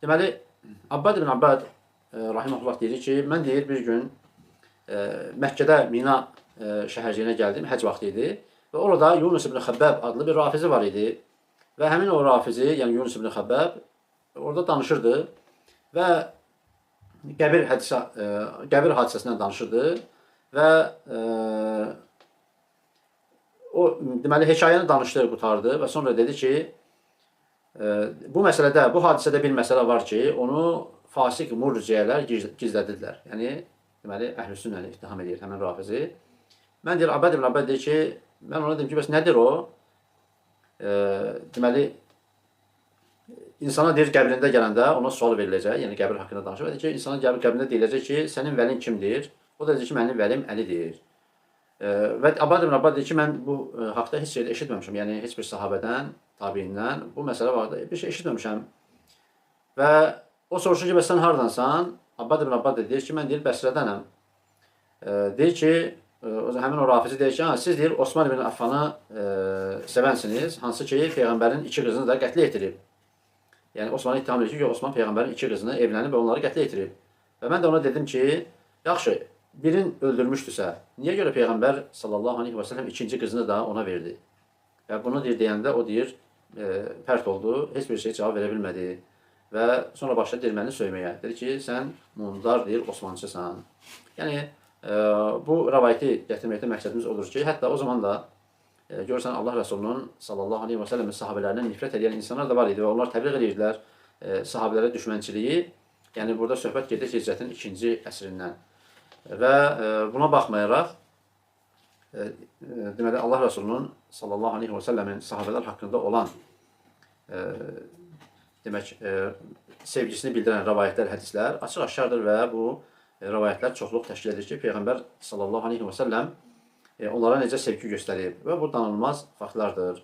Deməli, Abbad ibn Abbad rahimehullah deyir ki, mən deyir bir gün Məkkədə Mina şəhərciyinə gəldim, həcc vaxtı idi və orada Yunus ibn Xəbbəb adlı bir rafizi var idi. Və həmin o rafizi, yəni Yunus ibn Xəbbəb orada danışırdı və qəbir hadisəsindən danışırdı və o deməli hekayəni danışdı, qurtardı və sonra dedi ki, bu məsələdə, bu hadisədə bir məsələ var ki, onu fasik murciyələr gizlədirlər. Yəni deməli əhl-i sünnəni ittiham edir həmin rafizi. Mən deyir Abbad ibn Abbad deyir ki, mən ona dedim ki, bəs nədir o? Deməli insana deyir qəbrində gələndə ona sual veriləcək, yəni qəbir haqqında danışır. Və deyir ki, insana qəbrində deyiləcək ki, sənin vəlin kimdir? O da deyir ki, mənim vəlim Əlidir. Və Abbad ibn Abbad deyir ki, mən bu haqda heç yerdə eşitməmişəm. Yəni heç bir sahabədən, tabiindən bu məsələ barədə bir şey eşitməmişəm. Və o soruşur ki, bəs sən hardansan? Abbad ibn Abbad da deyir ki, mən deyir Bəsrədənəm. Deyir ki, həmin o rafizi deyir ki, siz deyir Osman ibn Affanı sevənsiniz, hansı ki peyğəmbərin iki qızını da qətlə yetirib. Yəni Osmanı ittiham edir ki, Osman peyğəmbərin iki qızını evlənib və onları qətlə yetirib. Və mən də ona dedim ki, yaxşı, birin öldürmüşdüsə, niyə görə peyğəmbər sallallahu əleyhi və səlləm ikinci qızını da ona verdi? Və bunu deyir deyəndə o deyir, pərt oldu, heç bir şey cavab verə bilmədi. Və sonra başladı deyir məni söyməyə. Dedi ki, sən mundar deyir Osmançısan. Yəni bu rəvayəti gətirməkdə məqsədimiz odur ki, hətta o zaman da görürsən Allah Rəsulunun sallallahu əleyhi və səlləmin sahabələrindən nifrət edən insanlar da var idi və onlar təbliğ edirdilər sahabələrə düşmənçiliyi. Yəni burada söhbət gedir hicrətin 2-ci əsrindən. Və buna baxmayaraq deməli Allah Rəsulunun sallallahu əleyhi və səlləmin sahabələr haqqında olan demək sevgisini bildirən rəvayətlər, hədislər açıq-aşkardır və bu rəvayətlər çoxluq təşkil edir ki, Peyğəmbər sallallahu əleyhi və səlləm onlara necə sevgi göstərib və bu danılmaz faktlardır.